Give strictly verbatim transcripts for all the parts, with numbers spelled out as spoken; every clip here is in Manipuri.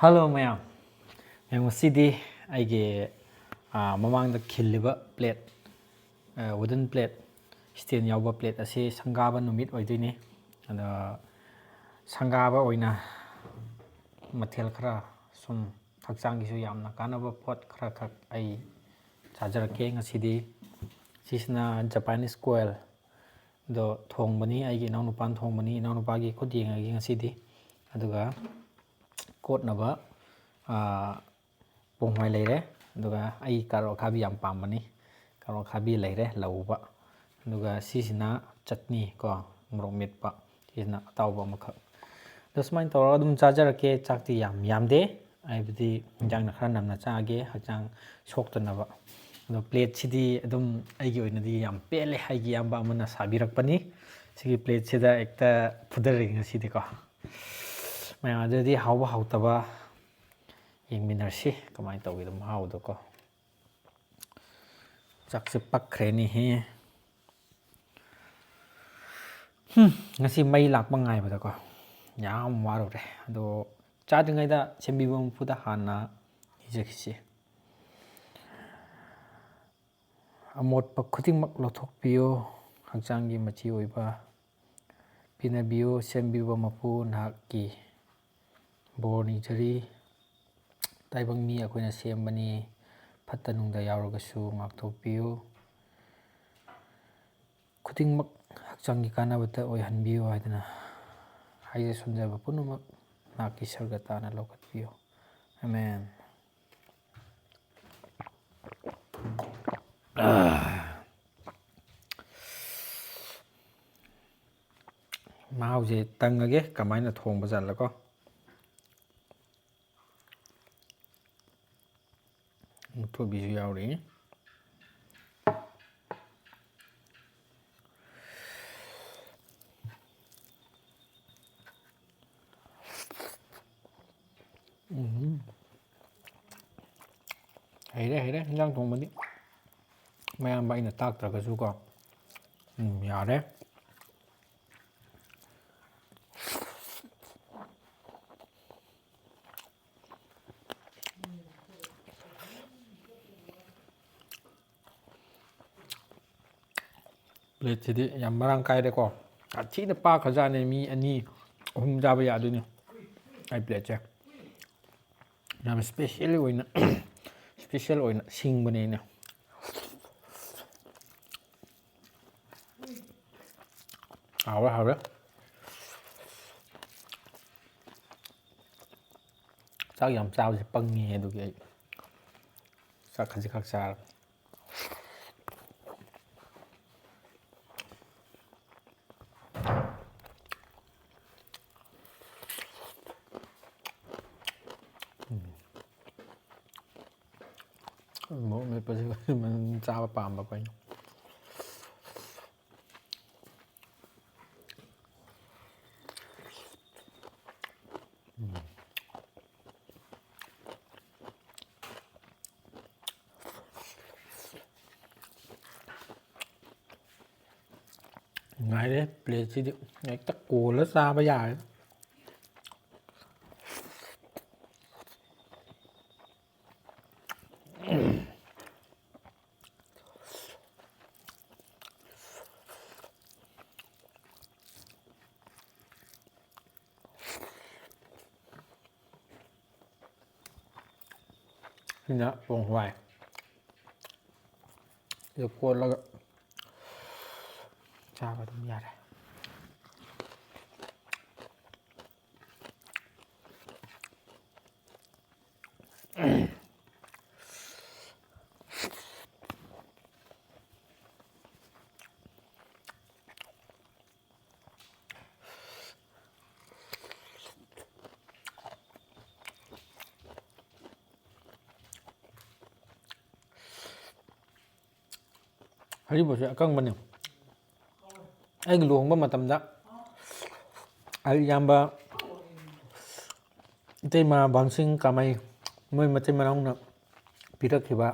ꯍꯜꯂꯣ ꯃꯌꯥꯝ꯫ ꯃꯌꯥꯝ, ꯉꯁꯤꯗꯤ ꯑꯩꯒꯤ, ꯑꯥ, ꯃꯃꯥꯡꯗ ꯈꯤꯜꯂꯤꯕ ꯄ꯭ꯂꯦꯠ, ꯑꯥ, ꯋꯨꯗꯟ ꯄ꯭ꯂꯦꯠ, ꯁ꯭ꯇꯦꯟ ꯌꯥꯎꯕ ꯄ꯭ꯂꯦꯠ ꯑꯁꯤ ꯁꯪꯒꯥꯕ ꯅꯨꯃꯤꯠ ꯑꯣꯏꯗꯣꯏꯅꯤ꯫ ꯑꯗꯣ ꯁꯪꯒꯥꯕ ꯑꯣꯏꯅ ꯃꯊꯦꯜ ꯈꯔ, ꯁꯨꯝ ꯍꯛꯆꯥꯡꯒꯤꯁꯨ ꯌꯥꯝꯅ ꯀꯥꯟꯅꯕ ꯄꯣꯠ ꯈꯔ ꯈꯛ ꯑꯩ ꯆꯥꯖꯔꯛꯀꯦ ꯉꯁꯤꯗꯤ꯫ ꯁꯤꯁꯤꯅ Japanese quail꯫ ꯑꯗꯣ ꯊꯣꯡꯕꯅꯤ, ꯑꯩꯒꯤ ꯏꯅꯥꯎꯅꯨꯄꯥꯅ ꯊꯣꯡꯕꯅꯤ, ꯏꯅꯥꯎꯅꯨꯄꯥꯒꯤ ꯈꯨꯠ ꯌꯦꯡꯉꯒꯦ ꯉꯁꯤꯗꯤ꯫ ꯑꯗꯨꯒ ꯀꯣꯠꯅꯕ, ꯑꯥ, ꯄꯣꯡ ꯍꯋꯥꯏ ꯂꯩꯔꯦ, ꯑꯗꯨꯒ ꯑꯩ ꯀꯥꯔꯣꯠ ꯑꯈꯥꯕꯤ ꯌꯥꯝ ꯄꯥꯝꯕꯅꯤ, ꯀꯥꯔꯣꯠ ꯑꯈꯥꯕꯤ ꯂꯩꯔꯦ ꯂꯧꯕ, ꯑꯗꯨꯒ ꯁꯤꯁꯤꯅ ꯆꯠꯅꯤ ꯀꯣ, ꯃꯣꯔꯣꯛ ꯃꯦꯠꯄ, ꯁꯤꯁꯤꯅ ꯑꯇꯥꯎꯕ ꯑꯃꯈꯛ꯫ ꯑꯗꯣ ꯁꯨꯃꯥꯏꯅ ꯇꯧꯔꯒ ꯑꯗꯨꯝ ꯆꯥꯖꯔꯛꯀꯦ꯫ ꯆꯥꯛꯇꯤ ꯌꯥꯝ ꯌꯥꯝꯗꯦ, ꯍꯥꯏꯕꯗꯤ ꯏꯟꯖꯥꯡꯅ ꯈꯔ ꯅꯝꯅ ꯆꯥꯒꯦ, ꯍꯛꯆꯥꯡ ꯁꯣꯛꯇꯅꯕ꯫ ꯑꯗꯣ ꯄ꯭ꯂꯦꯠꯁꯤꯗꯤ ꯑꯗꯨꯝ ꯑꯩꯒꯤ ꯑꯣꯏꯅꯗꯤ ꯌꯥꯝ ꯄꯦꯜꯂꯦ, ꯑꯩꯒꯤ ꯏꯌꯥꯝꯕ ꯑꯃꯅ ꯁꯥꯕꯤꯔꯛꯄꯅꯤ꯫ ꯁꯤꯒꯤ ꯄ꯭ꯂꯦꯠꯁꯤꯗ ꯍꯦꯛꯇ ꯐꯨꯗꯔꯒꯦ ꯉꯁꯤꯗꯤꯀꯣ꯫ ꯃꯌꯥꯝ, ꯑꯗꯨꯗꯤ ꯍꯥꯎꯕ ꯍꯥꯎꯇꯕ ꯌꯦꯡꯃꯤꯟꯅꯔꯁꯤ, ꯀꯃꯥꯏꯅ ꯇꯧꯒꯦꯗꯣ ꯃꯍꯥꯎꯗꯣꯀꯣ꯫ ꯆꯥꯛꯁꯦ ꯄꯛꯈ꯭ꯔꯦꯅꯦꯍꯦ꯫ ꯍꯨꯝ, ꯉꯁꯤ ꯃꯩ ꯂꯥꯛꯄ ꯉꯥꯏꯕꯗꯀꯣ ꯌꯥꯝ ꯋꯥꯔꯨꯔꯦ꯫ ꯑꯗꯣ ꯆꯥꯗ꯭ꯔꯤꯉꯩꯗ ꯁꯦꯝꯕꯤꯕ ꯃꯄꯨꯗ ꯍꯥꯟꯅ ꯄꯤꯖꯈꯤꯁꯤ꯫ ꯑꯃꯣꯠꯄ ꯈꯨꯗꯤꯡꯃꯛ ꯂꯧꯊꯣꯛꯄꯤꯌꯨ, ꯍꯛꯆꯥꯡꯒꯤ ꯃꯆꯤ ꯑꯣꯏꯕ ꯄꯤꯅꯕꯤꯌꯨ꯫ ꯁꯦꯝꯕꯤꯕ ꯃꯄꯨ, ꯅꯍꯥꯛꯀꯤ ꯕꯣꯔ ꯅꯤꯖꯔꯤ꯫ ꯇꯥꯏꯕꯪ ꯃꯤ ꯑꯩꯈꯣꯏꯅ ꯁꯦꯝꯕꯅꯤ, ꯐꯠꯇ ꯅꯨꯡꯗ ꯌꯥꯎꯔꯒꯁꯨ ꯉꯥꯛꯊꯣꯛꯄꯤꯌꯨ꯫ ꯈꯨꯗꯤꯡꯃꯛ ꯍꯛꯆꯥꯡꯒꯤ ꯀꯥꯟꯅꯕꯇ ꯑꯣꯏꯍꯟꯕꯤꯌꯨ ꯍꯥꯏꯗꯅ ꯍꯥꯏꯖ ꯁꯣꯟꯖꯕ ꯄꯨꯝꯅꯃꯛ ꯅꯍꯥꯛꯀꯤ ꯁꯔꯒ ꯇꯥꯅ ꯂꯧꯈꯠꯄꯤꯌꯨ꯫ ꯑꯃꯦꯟ꯫ ꯃꯍꯥꯎꯁꯦ ꯇꯪꯉꯒꯦ, ꯀꯃꯥꯏꯅ ꯊꯣꯡꯕ ꯖꯥꯠꯂꯀꯣ꯫ ꯃꯨꯛꯊ꯭ꯔꯨꯕꯤꯁꯨ ꯌꯥꯎꯔꯤ꯫ ꯎꯝ꯫ ꯍꯩꯔꯦ, ꯍꯩꯔꯦ, ꯏꯟꯖꯥꯡ ꯊꯣꯡꯕꯗꯤ꯫ ꯃꯌꯥꯝꯕ ꯑꯩꯅ ꯇꯥꯛꯇ꯭ꯔꯒꯁꯨꯀꯣ꯫ ꯎꯝ, ꯌꯥꯔꯦ꯫ ꯄ꯭ꯂꯦꯠꯁꯤꯗꯤ ꯌꯥꯝ ꯃꯔꯥꯡ ꯀꯥꯏꯔꯦꯀꯣ꯫ ꯌꯥꯝ ꯊꯤꯅ ꯄꯥꯛꯈ꯭ꯔꯖꯥꯠꯅꯦ, ꯃꯤ ꯑꯅꯤ ꯑꯍꯨꯝ ꯆꯥꯕ ꯌꯥꯗꯣꯏꯅꯦ ꯑꯩ ꯄ꯭ꯂꯦꯠꯁꯦ꯫ ꯌꯥꯝ ꯏꯁꯄꯦꯁꯦꯜ ꯑꯣꯏꯅ, ꯏꯁꯄꯦꯁꯦꯜ ꯑꯣꯏꯅ ꯁꯤꯡꯕꯅꯦ ꯑꯩꯅ꯫ ꯍꯥꯎꯔꯦ, ꯍꯥꯎꯔꯦ꯫ ꯆꯥꯛ ꯌꯥꯝ ꯆꯥꯕꯁꯦ ꯄꯪꯉꯦ, ꯑꯗꯨꯒꯤ ꯑꯩ ꯆꯥꯛ ꯈꯖꯤꯛꯈꯛ ꯆꯥꯔꯕꯅꯤ꯫ ꯃꯣꯔꯣꯛ ꯃꯦꯠꯄꯁꯦ ꯆꯥꯕ ꯄꯥꯝꯕ ꯑꯩꯈꯣꯏꯅ꯫ ꯅꯨꯡꯉꯥꯏꯔꯦ, ꯄ꯭ꯂꯦꯠꯁꯤꯗꯤ ꯍꯦꯛꯇ ꯀꯣꯜꯂ ꯆꯥꯕ ꯌꯥꯔꯦ꯫ ꯁꯤꯅ ꯄꯣꯡ ꯍꯋꯥꯏ꯫ ꯁꯤꯗ ꯀꯣꯠꯂꯒ ꯆꯥꯕ ꯑꯗꯨꯝ ꯌꯥꯔꯦ꯫ ꯍꯔꯤꯕꯣꯞꯁꯦ ꯑꯀꯪꯕꯅꯦ꯫ ꯑꯩꯒꯤ ꯂꯨꯍꯣꯡꯕ ꯃꯇꯝꯗ ꯑꯩ ꯏꯌꯥꯝꯕ ꯏꯇꯩꯃ ꯕꯥꯟꯁꯤꯡ ꯀꯥꯃꯩ ꯃꯣꯏ ꯃꯆꯤꯟ ꯃꯅꯥꯎꯅ ꯄꯤꯔꯛꯈꯤꯕ,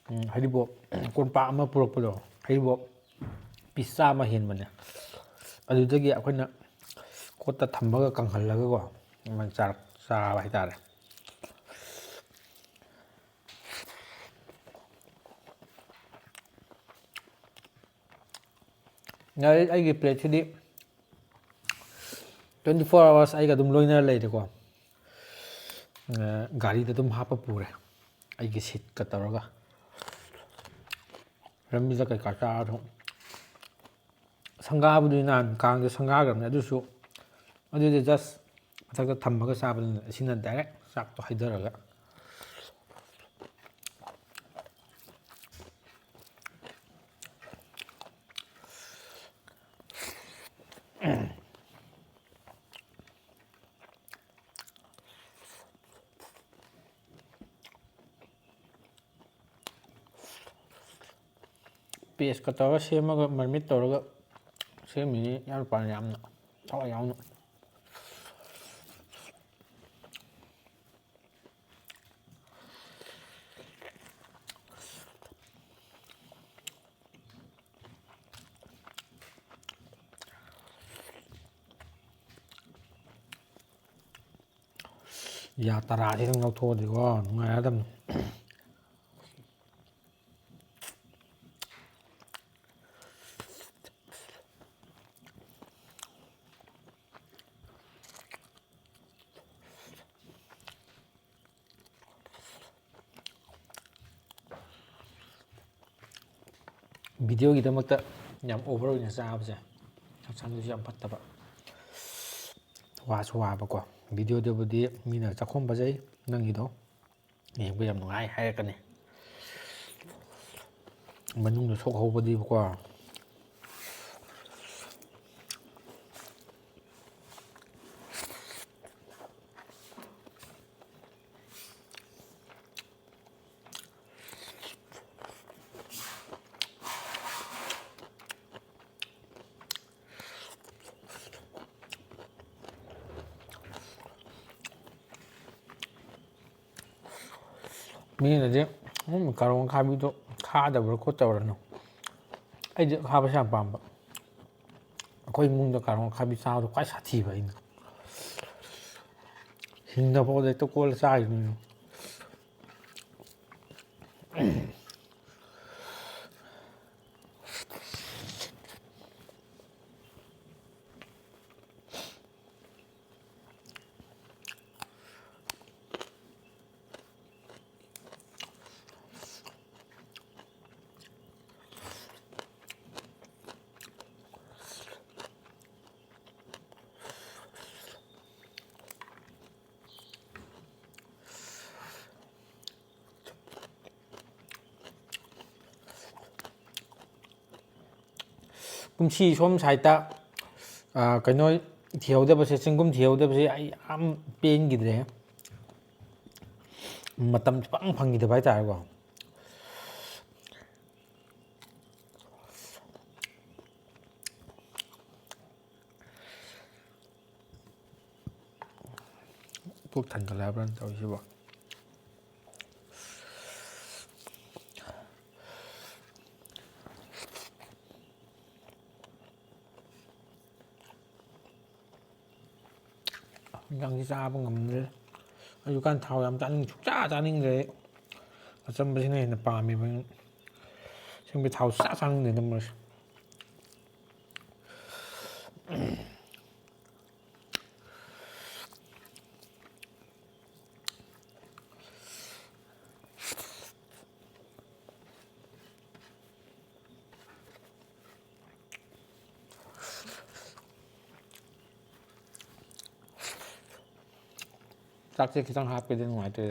ꯎꯝ, ꯍꯔꯤꯕꯣꯞ ꯀꯣꯝꯄꯥꯛ ꯑꯃ ꯄꯨꯔꯛꯄꯗꯣ, ꯍꯔꯤꯕꯣꯞ ꯄꯤꯁ ꯆꯥꯝꯃ ꯍꯦꯟꯕꯅꯦ꯫ ꯑꯗꯨꯗꯒꯤ ꯑꯩꯈꯣꯏꯅ ꯀꯣꯠꯇ ꯊꯝꯃꯒ ꯀꯪꯍꯜꯂꯒꯀꯣ, ꯑꯗꯨꯃꯥꯏꯅ ꯆꯥꯔꯛ-, ꯆꯥꯕ ꯍꯥꯏꯇꯥꯔꯦ꯫ ꯑꯩ-, ꯑꯩꯒꯤ ꯄ꯭ꯂꯦꯠꯁꯤꯗꯤ twenty four hours ꯑꯩꯒ ꯑꯗꯨꯝ ꯂꯣꯏꯅꯔ ꯂꯩꯔꯦꯀꯣ꯫ ꯑ, ꯒꯥꯔꯤꯗ ꯑꯗꯨꯝ ꯍꯥꯞꯄ ꯄꯨꯔꯦ, ꯑꯩꯒꯤ ꯁꯤꯠꯀ ꯇꯧꯔꯒ꯫ ꯂꯝꯕꯤꯗ ꯀꯩꯀꯥ ꯆꯥꯔꯁꯨ, ꯁꯪꯒꯥꯕꯗꯨꯗꯤ ꯅꯍꯥꯟ ꯀꯥꯡꯗ ꯁꯪꯒꯥꯈ꯭ꯔꯕꯅꯦ, ꯑꯗꯨꯁꯨ ꯑꯗꯨꯗꯤ just ꯃꯊꯛꯇ ꯊꯝꯃꯒ ꯆꯥꯕꯅꯤꯅ, ꯑꯁꯤꯅ direct ꯆꯥꯛꯇꯣ ꯍꯩꯊꯔꯒ꯫ Paste ꯀ ꯇꯧꯔꯒ ꯁꯦꯝꯃꯒ, marinate ꯇꯧꯔꯒ ꯁꯦꯝꯃꯤꯅꯤ ꯏꯌꯥ ꯅꯨꯄꯥꯅ ꯌꯥꯝꯅ ꯊꯋꯥꯏ ꯌꯥꯎꯅ꯫ ꯌꯥ ꯇꯔꯥꯁꯤꯗꯪ ꯂꯧꯊꯣꯛꯑꯗꯤꯀꯣ, ꯅꯨꯡꯉꯥꯏꯔꯗꯕꯅꯤ꯫ Video ꯒꯤꯗꯃꯛꯇ ꯌꯥꯝ over ꯑꯣꯏꯅ ꯆꯥꯕꯁꯦ ꯍꯛꯆꯥꯡꯗꯁꯨ ꯌꯥꯝ ꯐꯠꯇꯕ, ꯋꯥꯁꯨ ꯋꯥꯕꯀꯣ꯫ Video ꯗꯕꯨꯗꯤ ꯃꯤꯅ ꯆꯥꯛꯈꯨꯝ ꯐꯖꯩ, ꯅꯪꯒꯤꯗꯣ ꯌꯦꯡꯕ ꯌꯥꯝ ꯅꯨꯡꯉꯥꯏ ꯍꯥꯏꯔꯛꯀꯅꯤ꯫ ꯃꯅꯨꯡꯗ ꯁꯣꯛꯍꯧꯕꯗꯤꯕꯀꯣ꯫ ꯃꯤꯅꯗꯤ, "ꯎꯝ, ꯀꯥꯔꯣꯡ ꯑꯈꯥꯕꯤꯗꯣ ꯈꯥꯗꯕ꯭ꯔꯥ ꯈꯣꯠꯇꯕ꯭ꯔꯥꯅꯣ?" ꯑꯩꯗꯤ ꯑꯈꯥꯕꯁꯦ ꯌꯥꯝ ꯄꯥꯝꯕ꯫ ꯑꯩꯈꯣꯏ ꯏꯃꯨꯡꯗ ꯀꯥꯔꯣꯡ ꯑꯈꯥꯕꯤ ꯆꯥꯕꯗꯣ ꯈ꯭ꯋꯥꯏ ꯁꯥꯊꯤꯕ ꯑꯩꯅ꯫ ꯍꯤꯡꯅꯐꯥꯎꯗ ꯍꯦꯛꯇ ꯀꯣꯠꯂ ꯆꯥꯈꯤꯗꯣꯏꯅꯤ꯫ ꯀꯨꯝꯁꯤ ꯁꯣꯝ ꯁꯥꯏꯠꯇ, ꯑ, ꯀꯩꯅꯣ ꯊꯤꯍꯧꯗꯕꯁꯦ, ꯆꯤꯡꯒꯨꯝ ꯊꯤꯍꯧꯗꯕꯁꯦ ꯑꯩ ꯌꯥꯝ ꯄꯦꯟꯈꯤꯗ꯭ꯔꯦ꯫ ꯃꯇꯝ ꯄꯪ ꯐꯪꯈꯤꯗꯕ ꯍꯥꯏꯇꯥꯔꯦꯀꯣ꯫ ꯄꯨꯛ ꯊꯟꯒꯠꯂꯛꯑꯕ꯭ꯔꯥ ꯇꯧꯔꯤꯁꯤꯕꯣ? ꯍꯤꯟꯖꯥꯡꯁꯤ ꯆꯥꯕ ꯉꯝꯗ꯭ꯔꯦ꯫ ꯑꯩꯁꯨ ꯀꯥꯟ ꯊꯥꯎ ꯌꯥꯝ ꯆꯥꯅꯤꯡ-, ꯁꯨꯡꯆꯥ ꯆꯥꯅꯤꯡꯗ꯭ꯔꯦ꯫ ꯑꯆꯝꯕꯁꯤꯅ ꯍꯦꯟꯅ ꯄꯥꯝꯃꯦꯕ꯫ ꯑꯁꯦꯡꯕꯩ ꯊꯥꯎ ꯁꯨꯡꯆꯥ ꯆꯥꯅꯤꯡꯗꯦ ꯑꯆꯝꯕꯁꯦ꯫ ꯆꯥꯛꯁꯦ ꯈꯤꯇꯪ ꯍꯥꯞꯀꯦꯗꯤ ꯅꯨꯡꯉꯥꯏꯇꯦ꯫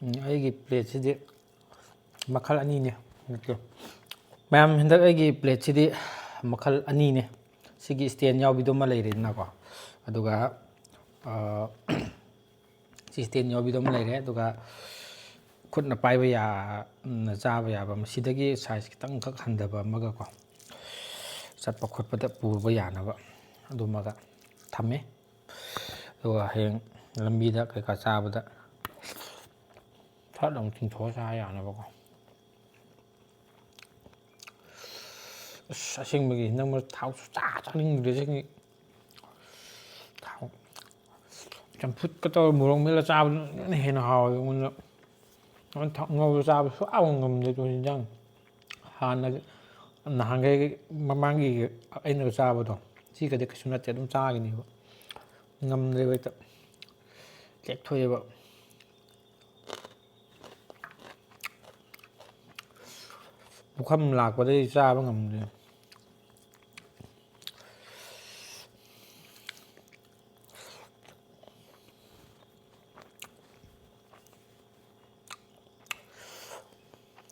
ꯎꯝ, ꯑꯩꯒꯤ ꯄ꯭ꯂꯦꯠꯁꯤꯗꯤ ꯃꯈꯜ ꯑꯅꯤꯅꯦ꯫ ꯅꯠꯇꯦ꯫ ꯃꯌꯥꯝ, ꯍꯟꯗꯛ ꯑꯩꯒꯤ ꯄ꯭ꯂꯦꯠꯁꯤꯗꯤ ꯃꯈꯜ ꯑꯅꯤꯅꯦ꯫ ꯁꯤꯒꯤ ꯁ꯭ꯇꯦꯟ ꯌꯥꯎꯕꯤꯗꯨꯃ ꯂꯩꯔꯦꯗꯅꯀꯣ, ꯑꯗꯨꯒ, ꯑ, ꯁꯤ ꯁ꯭ꯇꯦꯟ ꯌꯥꯎꯕꯤꯗꯨꯃ ꯂꯩꯔꯦ, ꯑꯗꯨꯒ ꯈꯨꯠꯅ ꯄꯥꯏꯕ ꯌꯥꯅ ꯆꯥꯕ ꯌꯥꯕ, ꯃꯁꯤꯗꯒꯤ ꯁꯥꯏꯖ ꯈꯤꯇꯪꯈꯛ ꯍꯟꯊꯕ ꯑꯃꯒꯀꯣ, ꯆꯠꯄ ꯈꯣꯠꯄꯗ ꯄꯨꯕ ꯌꯥꯅꯕ ꯑꯗꯨꯃꯒ ꯊꯝꯃꯦ꯫ ꯑꯗꯨꯒ ꯍꯌꯦꯡ ꯂꯝꯕꯤꯗ ꯀꯩꯀꯥ ꯆꯥꯕꯗ ꯐꯠ ꯑꯃꯨꯛ ꯆꯤꯡꯊꯣꯛꯑ ꯆꯥ ꯌꯥꯅꯕꯀꯣ꯫ ꯑꯁ, ꯑꯁꯦꯡꯕꯒꯤ ꯅꯪ ꯊꯥꯎ ꯁꯨꯡꯆꯥ ꯆꯥꯅꯤꯡꯗ꯭ꯔꯦ ꯑꯁꯦꯡꯕꯒꯤ꯫ ꯊꯥꯎ, ꯆꯝꯐꯨꯠꯀ ꯇꯧꯔ ꯃꯣꯔꯣꯛ ꯃꯦꯠꯂ ꯆꯥꯕꯗꯨꯅ ꯍꯦꯟꯅ ꯍꯥꯎꯋꯦ ꯑꯩꯉꯣꯟꯗ꯫ ꯊꯥꯎ ꯉꯧꯔ ꯆꯥꯕ ꯁꯨꯡꯍꯥꯎ ꯉꯝꯗꯦ ꯑꯗꯨ ꯍꯤꯟꯖꯥꯡ꯫ ꯍꯥꯟꯅ, ꯅꯍꯥꯟꯈꯩ ꯃꯃꯥꯡꯒꯤ ꯑꯩꯅꯒ ꯆꯥꯕꯗꯣ, ꯁꯤꯒꯗꯤ ꯀꯩꯁꯨ ꯅꯠꯇꯦ, ꯑꯗꯨꯝ ꯆꯥꯒꯤꯅꯦꯕ꯫ ꯉꯝꯗ꯭ꯔꯦꯕ ꯍꯦꯛꯇ꯫ ꯂꯦꯛꯊꯣꯛꯑꯦꯕ꯫ ꯄꯨꯈꯝ ꯂꯥꯛꯄꯗꯩ ꯆꯥꯕ ꯉꯝꯗ꯭ꯔꯦ꯫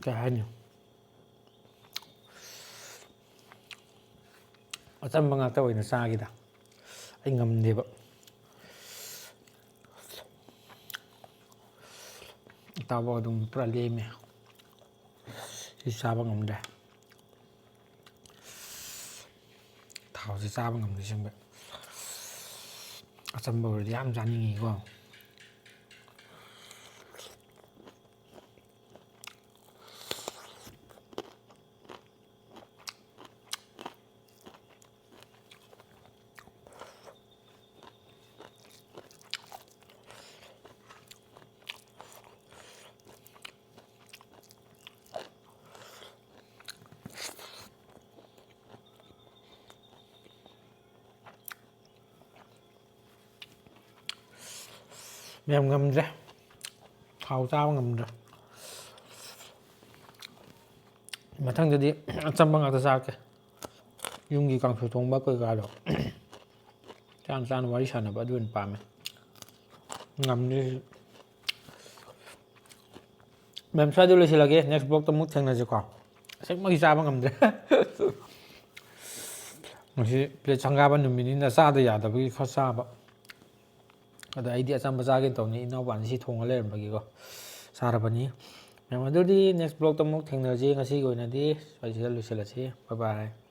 ꯀꯩ ꯍꯥꯏꯅꯤ? ꯑꯆꯝꯕ ꯉꯥꯛꯇ ꯑꯣꯏꯅ ꯆꯥꯒꯦꯗ꯫ ꯑꯩ ꯉꯝꯗꯦꯕ꯫ ꯏꯇꯥꯎꯕ ꯑꯗꯨꯝ ꯄꯨꯔꯥ ꯂꯦꯝꯃꯦ꯫ ꯁꯤ ꯆꯥꯕ ꯉꯝꯗ꯭ꯔꯦ꯫ ꯊꯥꯎꯁꯦ ꯆꯥꯕ ꯉꯝꯗꯦ ꯑꯁꯦꯡꯕ꯫ ꯑꯆꯝꯕ ꯑꯣꯏꯔꯗꯤ ꯌꯥꯝ ꯆꯥꯅꯤꯡꯉꯤꯀꯣ꯫ ꯃꯌꯥꯝ ꯉꯝꯗ꯭ꯔꯦ, ꯊꯥꯎ ꯆꯥꯕ ꯉꯝꯗ꯭ꯔꯦ꯫ ꯃꯊꯪꯗꯗꯤ ꯑꯆꯝꯕ ꯉꯥꯛꯇ ꯆꯥꯔꯛꯀꯦ꯫ ꯌꯨꯝꯒꯤ ꯀꯥꯡꯁꯣꯏ ꯊꯣꯡꯕ ꯀꯩꯀꯥꯗꯣ ꯆꯥꯅ ꯆꯥꯅ ꯋꯥꯔꯤ ꯁꯥꯟꯅꯕ ꯑꯗꯨ ꯑꯣꯏꯅ ꯄꯥꯝꯃꯦ꯫ ꯉꯝꯗ꯭ꯔꯦ꯫ ꯃꯌꯥꯝ ꯁ꯭ꯋꯥꯏꯗ ꯂꯣꯏꯁꯤꯜꯂꯒꯦ꯫ Next vlogꯇ ꯑꯃꯨꯛ ꯊꯦꯡꯅꯁꯤꯀꯣ꯫ ꯑꯁꯦꯡꯕꯒꯤ ꯆꯥꯕ ꯉꯝꯗ꯭ꯔꯦ꯫ ꯉꯁꯤ plate ꯁꯪꯒꯥꯕ ꯅꯨꯃꯤꯠꯅꯤꯅ ꯆꯥꯗ ꯌꯥꯗꯕꯒꯤ ꯈꯔ ꯆꯥꯕ꯫ ꯑꯗꯣ ꯑꯩꯗꯤ ꯑꯆꯝꯕ ꯆꯥꯒꯦ ꯇꯧꯅꯤ, ꯏꯅꯥꯎꯄꯥꯅ ꯁꯤ ꯊꯣꯡꯉ ꯂꯩꯔꯝꯕꯒꯤꯀꯣ꯫ ꯆꯥꯔꯕꯅꯤ꯫ ꯃꯌꯥꯝ ꯑꯗꯨꯗꯤ next vlogꯇ ꯑꯃꯨꯛ ꯊꯦꯡꯅꯔꯁꯤ꯫ ꯉꯁꯤꯒꯤ ꯑꯣꯏꯅꯗꯤ ꯁ꯭ꯋꯥꯏꯁꯤꯗ ꯂꯣꯏꯁꯤꯜꯂꯁꯤ꯫ Bye bye꯫